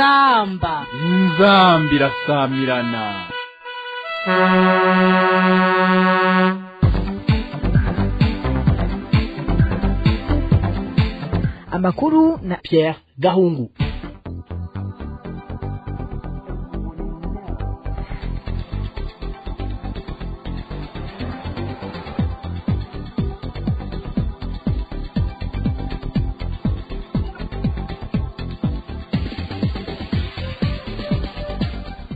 Inzamba. Inzamba irasamirana. Amakuru na Pierre Gahungu.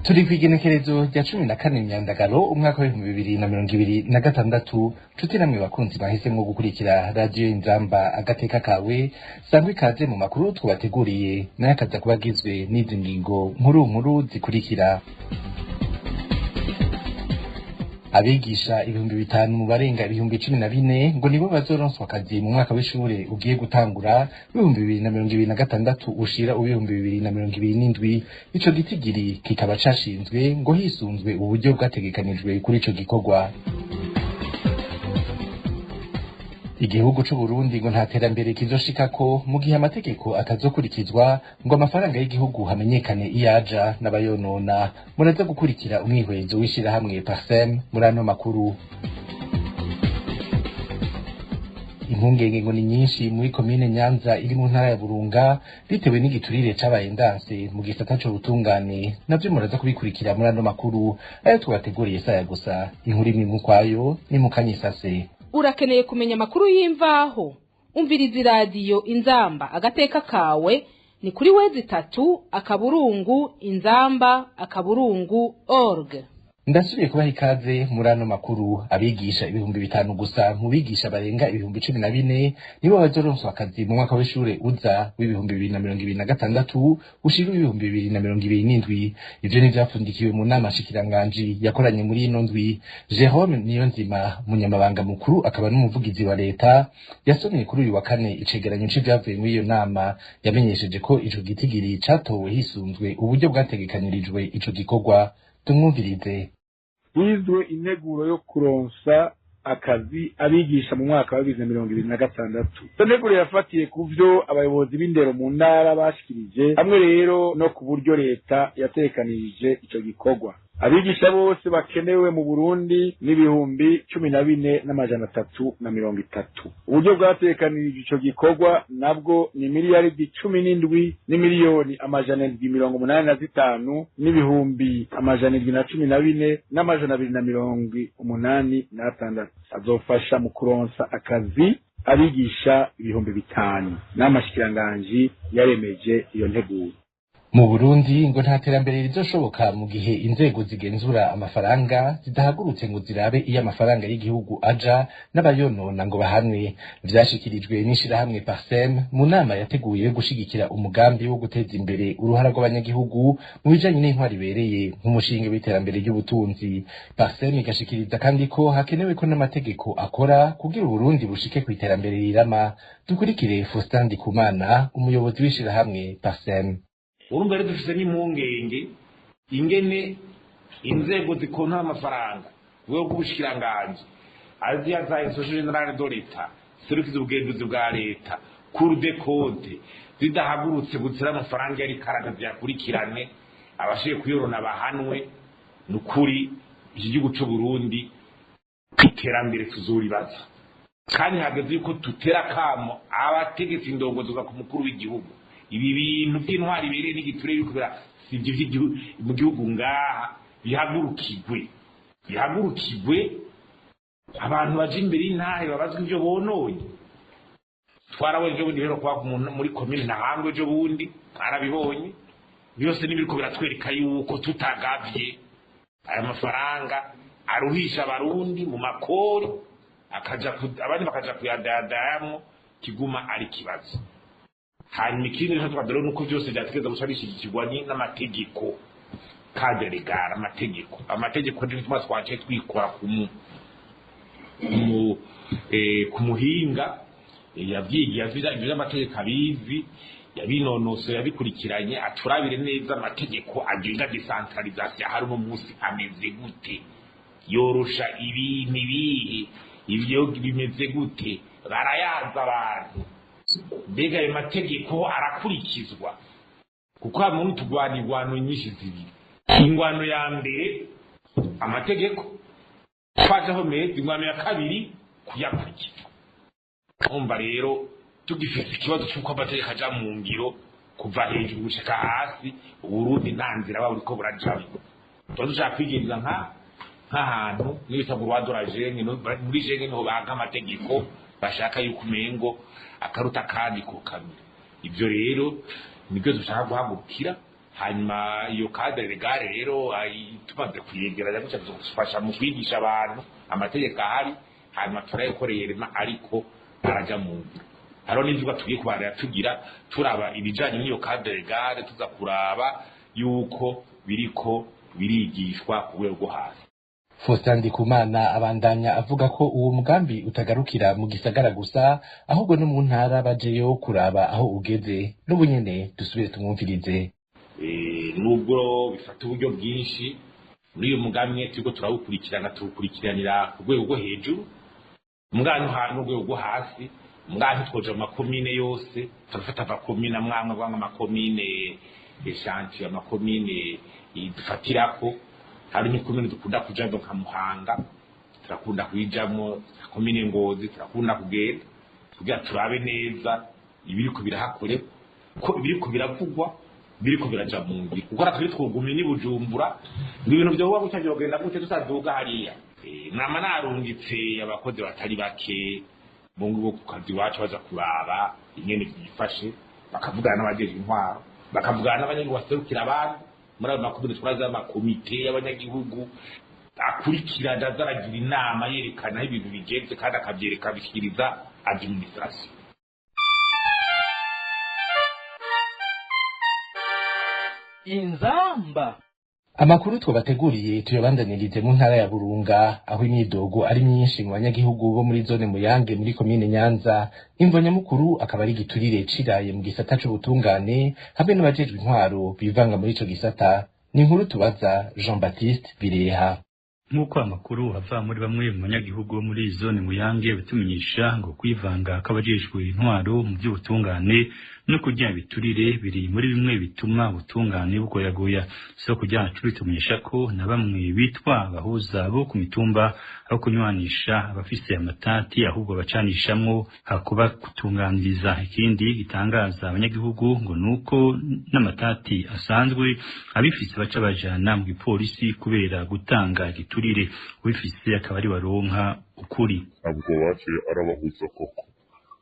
Turi kw'igenekerezo rya 14 Myandagaro umwaka w'2026. Nshuti namwe bakunzi bahisemwo gukurikira Radiyo Inzamba agateka kawe, sangwa ikaze mu makuru twabateguriye, nayo akaza kuba agizwe n'izi ngingo nkuru nkuru zikurikira. Abigisha 5000 mu barenga 14,000 ngo nibo bazoronswa akazi mu mwaka w'ishure ugiye gutangura 2026 ushira 2027. Ico gitigiri kikaba cashinzwe ngo hisunzwe uburyo bwategekanijwe kuri ico gikorwa. Igihugu c'Uburundi ngo nta terambere kizoshikako mu gihe amategeko atazokurikizwa ngo amafaranga y'igihugu hamenyekane iyaja n'abayonona. Muraza gukurikira umwihwezo w'ishirahamwe Parsem muri ano makuru. Impungenge ngo ni nyinshi muri komine Nyanza iri mu ntara ya Burunga bitewe n'igiturire cabaye ndanse mu gisata c'ubutungane, navyo muraza kubikurikira muri ano makuru ayo tubateguriye saya gusa. Inkuru imwe ukwayo ni mukanyisase. Urakeneye kumenya amakuru y'imvaho? Umviriza iradiyo Inzamba agateka kawe ni kuri /inzamba.org. Ndasubiye kubaha ikaze muri ano makuru. Abigisha 5000 gusa mu bigisha barenga 14,000 nibo bazoronswa akazi mu mwaka w'ishure uza w'2026 ushira 2027. Ivyo n'ivyapfundikiwe mu nama nshikiranganji yakoranye muri ino ndwi. Jerome Niyonzima, umunyamabanga mukuru akaba n'umuvugizi wa leta, yasomye kuri uyu wa kane icegeranyo c'ivyavuye muri iyo nama. Yamenyesheje ko ico gitigiri catowe hisunzwe uburyo bwategekanirijwe ico gikorwa. Tumwumvirize. Hizwe integuro yo kuronsa akazi abigisha mu mwaka wa 2026. Iyo nteguro yafatiye ku vyo abayobozi b'indero mu ntara bashikirije, hamwe rero no ku buryo leta yatekanirije ico gikorwa. Abigisha bose bakenewe mu Burundi n'14,330. Uburyo bwatekanirije ico gikorwa nabwo ni miliyaridi 17 n'imiliyoni 785 n'ibihumbi 714 n'286. Azofasha mu kuronsa akazi abigisha 5000. N'amashikiranganji yaremeje iyo nteguro. Mu Burundi ngo nta terambere rizoshoboka mu gihe inzego zigenzura amafaranga zidahagurutse ngo zirabe iyo amafaranga y'igihugu aja n'abayonona ngo bahanwe. Vyashikirijwe n'ishirahamwe Parsem mu nama yateguye yo gushigikira umugambi wo guteza imbere uruhara rw'abanyagihugu mu bijanye n'intwari ibereye nk'umushinge w'iterambere ry'ubutunzi. Parsem igashikiriza kandi ko hakenewe ko n'amategeko akora kugira Uburundi bushike kw'iterambere rirama. Dukurikire Faustin Ndikumana, umuyobozi w'ishirahamwe Parsem. Urumva rero dufise n'impungenge ingene inzego zikonta amafaranga rwego rw'ubushikiranganji aziya za inspection générale de l'État, serukiza ubugenzuzi bwa leta, cour des comptes, zidahagurutse gutsira amafaranga yari karagaza yakurikirane abashiye kuyorona bahanwe. Nukuri iki gihugu c'u Burundi iterambere tuzuribaza, kandi hageze yuko tutera kamo abategetsi indongozi ku mukuru w'igihugu. Ibi bintu by'intwari ibereye n'igiturire biriko sivyo mu gihugu ngaha bihagurukigwe abantu baje imbere y'intahe babazwa ivyo bononye. Twarabonye ejo bundi rero kwa muri komine Ntahangwe ejo bundi twarabibonye byose n'ibiriko biratwereka yuko tutagavye aya mafaranga aruhisha abarundi mu makori akaja abandi bakaja kuyadadayamwo kiguma ari kibazo. Hanyuma ikindi rero twadore nuko byose byategereza guca bishigikirwa n'amategeko cadre légal. Amategeko niyo bituma twaciye twikora ku muhinga yavyigiye ivy'amategeko abizi yabinonosoye yabikurikiranye, aturabire neza amategeko agenga decentralisation hari uno munsi ameze gute, yorosha ibintu ibihe, ivyo bimeze gute, barayaza abantu, mbega ayo mategeko arakurikizwa. Kuko hamwe tugwana ingwano nyinshi zibiri. Ingwano ya mbere amategeko twajaho meza, ingwano ya kabiri kuyakurikiza. Urumva rero tugifite ikibazo cy'uko amategeko aja mu ngiro kuva hejuru gushika hasi, Uburundi nta nzira buba buriko burajamwo. Tuba dushaka kwigenza nk'ahantu n'ibita mu rwanda jenge, muri jenge niho banka amategeko bashaka yuko umengo akaruta kandi kokamira. Ibyo rero nibyo dushaka guhagurukira. Hanyuma iyo cadre légale rero tumaze kuyegeranya gutya tuzofasha mu kwigisha abantu amategeko ahari, hanyuma turayakoreye rema ariko araja mu ngiro. Hariho n'ivyigwa tugiye kubanira tugira turaba ibijanye n'iyo cadre légale, tuza kuraba yuko biriko birigishwa ku rwego rwo hasi. Faustin Ndikumana abandanya avuga ko uwo mugambi utagarukira mu gisagara gusa, ahubwo no mu ntara bajeyo kuraba aho ugeze. N'ubu nyene dusubire tumwumvirize. Nubwo bifata uburyo bwinshi muri uyu mugambi turiko turawukurikirana, tuwukurikiranira ku rwego rwo hejuru mugabo n'urwego rwo hasi. Mugabo ntitwoja mu makomine yose, turafata amakomine amwamwe amwe, amakomine échantillon, amakomine dufatirako. Hari n'ikomine dukunda kujamwo nka Muhanga, turakunda kuyijamwo, komine Ngozi turakunda kugenda kugira turabe neza ibiriko birahakorerwa, ko ibiriko biravugwa biriko biraja mu ngiro. Kuko natwe twugumye ni Bujumbura ngo ibintu vyoba gutya vyogenda gute tutaduga hariya. Nama narungitse abakozi batari bake mu ngo ku kazi iwacu baza kuraba ingene vyifashe, bakavugana n'abajejwe intwaro, bakavugana n'abanyagihugu baserukira abandi muri ayo makomine. Turazi amakomite y'abanyagihugu akurikirana, aza aragira inama yerekana aho ibintu bigenze kandi akavyereka abishikiriza administration. Inzamba. Amakuru twabateguriye tuyabandanirize mu ntara ya Burunga, aho imyidogo ari myinshi mu banyagihugu bo muri zone Muyange muri komine Nyanza. Imvo nyamukuru akaba ari igiturire ciraye mu gisata c'ubutungane hamwe n'abajejwe intwaro bivanga muri ico gisata. Ni inkuru tubaza Jean Baptiste Bireha. Nk'uko amakuru ava muri bamwe mu banyagihugu bo muri zone Muyange batumenyesha, ngo kwivanga kw'abajejwe intwaro mu by'ubutungane no kurya ibiturire biri muri bimwe bituma ubutungane bugoyagoya. Isoko ryacu ritumenyesha ko na bamwe bitwa abahuza bo ku mitumba, aho kunywanisha abafise amatati ahubwo bacanishamwo hakuba kutunganiriza. Ikindi gitangaza abanyagihugu ngo nuko n'amatati asanzwe abifise baca bajana mu gipolisi kubera gutanga igiturire, ubifise akaba ari baronka ukuri. Ntabwo baciye arabahuza koko,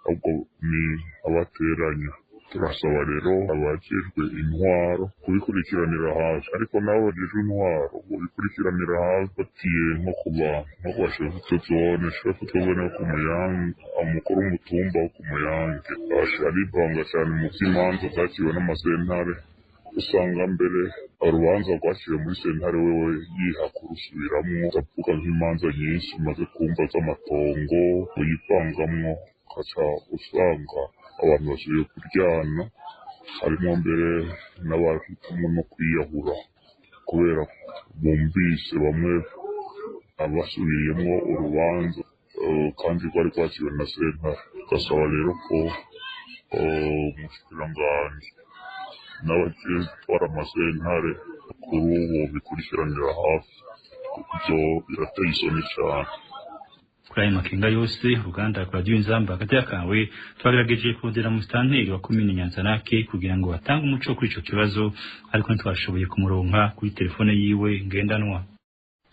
ahubwo ni abateranya. Turasaba rero abajejwe intwaro kubikurikiranira hafi, ariko nabo bajejwe intwaro bobikurikiranira hafi batiye nko kuba nko ku bashefu zone, shefu zone wo ku Muyange, umukuru w'umutumba wo ku Muyange arivanga cyane mu vy'imanza zaciwe n'amasentare. Usanga mbere urubanza rwaciwe muri sentare wewe yiha kurusubiramwo. Ndavuga nk'imanza nyinshi maze kumva z'amatongo uyivangamwo, ukaca usanga abantu basubiye kuryana, harimo mbere n'abahitamwo no kwiyahura kubera bumvise bamwe basubiyemwo urubanza kandi rwari rwaciwe na sentare. Ugasaba rero ko umushikiranganji n'abajejwe amasentare kuri ubu bikurikiranira hafi, kuko ivyo birateye isoni cane. Kuri ayo makenga yose, uruganda rwa radiyo Inzamba hagati yakawe twagerageje kurondera musitanteri wa komine Nyanzarake kugira ngo atange umuco kuri ico kibazo, ariko ntitwashoboye kumuronka kuri telefone yiwe ngendanwa.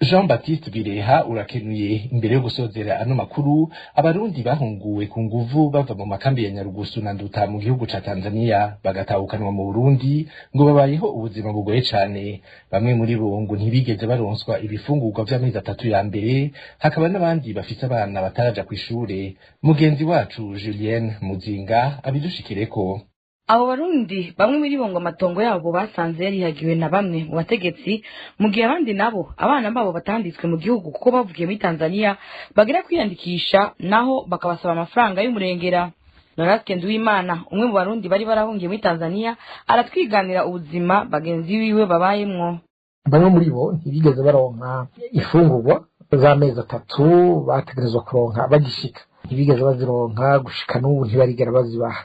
Jean Baptiste Bireha, urakenuye. Imbere yo gusozera ano makuru, abarundi bahunguwe ku nguvu bava mu makambi ya Nyarugusu na Nduta mu gihugu ca Tanzania bagatahukanwa mu Burundi ngo babayeho ubuzima bugoye cane. Bamwe muri bo ngo ntibigeze baronswa ibifungurwa vy'amezi 3 ya mbere, hakaba n'abandi bafise abana bataraja kw'ishure. Mugenzi wacu Julienne Muzinga abidushikireko. Abo barundi bamwe muri bo ngo amatongo yabo basanze yarihagiwe na bamwe mu bategetsi, mu gihe abandi nabo abana babo batanditswe mu gihugu kuko bavukiye muri Tanzania, bagera kwiyandikisha naho bakabasaba amafaranga y'umurengera. Noraske Nduwimana, umwe mu barundi bari barahungiye muri Tanzania, aratwiganira ubuzima bagenzi biwe babayemwo. Bamwe muri bo ntibigeze baronka ifungurwa z'amezi 3 bategerezwa kuronka bagishika, ntibigeze bazironka gushika n'ubu, ntibarigera bazibaha.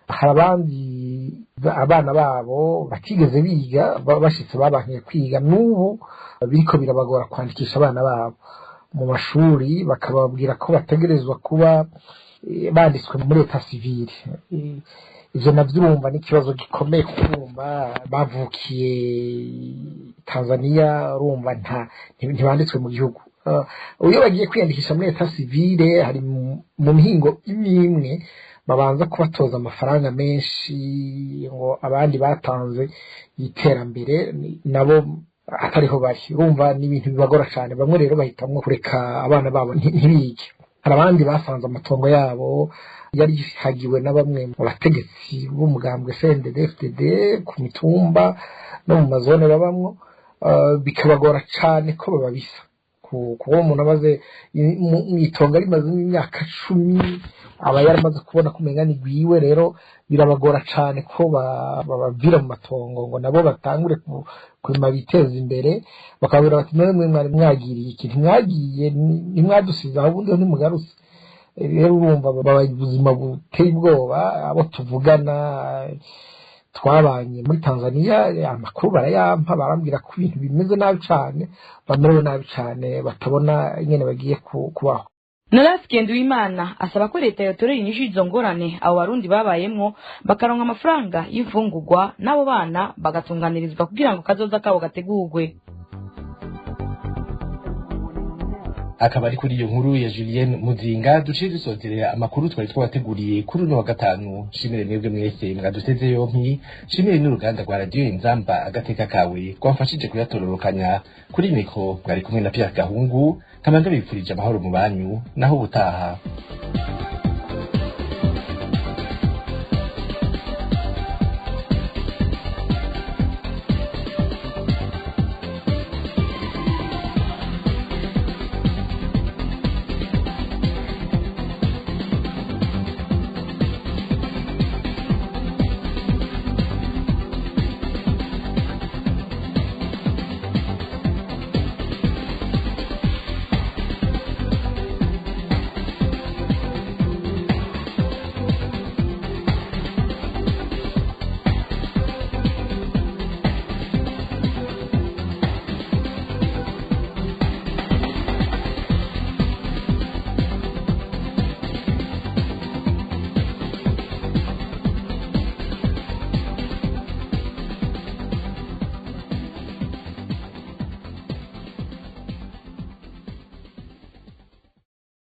Hari abandi abana babo batigeze biga, bashitse babankiye kwiga, n'ubu biriko birabagora kwandikisha abana babo mu mashuri, bakababwira ko bategerezwa kuba banditswe muri état civil. Ivyo navyo urumva ni ikibazo gikomeye, kumva bavukiye Tanzania, urumva nta ntibanditswe mu gihugu. Iyo bagiye kwiyandikisha muri état civil, hari mu mihingo imwe imwe babanza kubatoza amafaranga menshi, ngo abandi batanze iterambere nabo atariho bari. Urumva ni ibintu bibagora cyane. Bamwe rero bahitamwo kureka abana babo ntibige. Hari abandi basanze amatongo yabo yari hagiwe na bamwe mu bategetsi b'umugambwe CNDD-FDD ku mitumba no mu mazone babamwo, bikabagora cyane ko bababisa, kuba umuntu amaze mu itongo rimazemo imyaka 10 aba yaramaze kubona ko umenga ni gwiwe. Rero birabagora cyane ko babavira mu matongo ngo nabo batangure kurima biteza imbere. Bakabwira bati: "None mwe mwari mwagiriye iki? Ntimwagiye, ntimwadusize aho, ubundi ntimugarutse." Rero urumva babaye ubuzima buteye ubwoba. Abo tuvugana twabanye muri Tanzania, amakuru barayampa, barambwira ko ibintu bimeze nabi cyane, bamerewe nabi cyane, batabona ingene bagiye kubaho. Norasi Nduwimana asaba ko leta yotorera inyishu izo ngorane abo Barundi babayemwo, bakaronka amafaranga y'imfungurwa, n'abo bana bagatunganirizwa kugira ngo kazoza kabo gategurwe. Akaba ari kuri iyo nkuru ya Julienne Muzinga duciye dusozerera amakuru twari twabateguriye kuri uno wa gatanu. Shimire mwebwe mwese mwaduteze yompi, shimire n'uruganda rwa Radio Inzamba Agateka Kawe rwamfashije kuyatororokanya. Kuri micro mwari kumwe na Pierre Gahungu, nkaba ndabifurije amahoro mu banyu, naho ubutaha.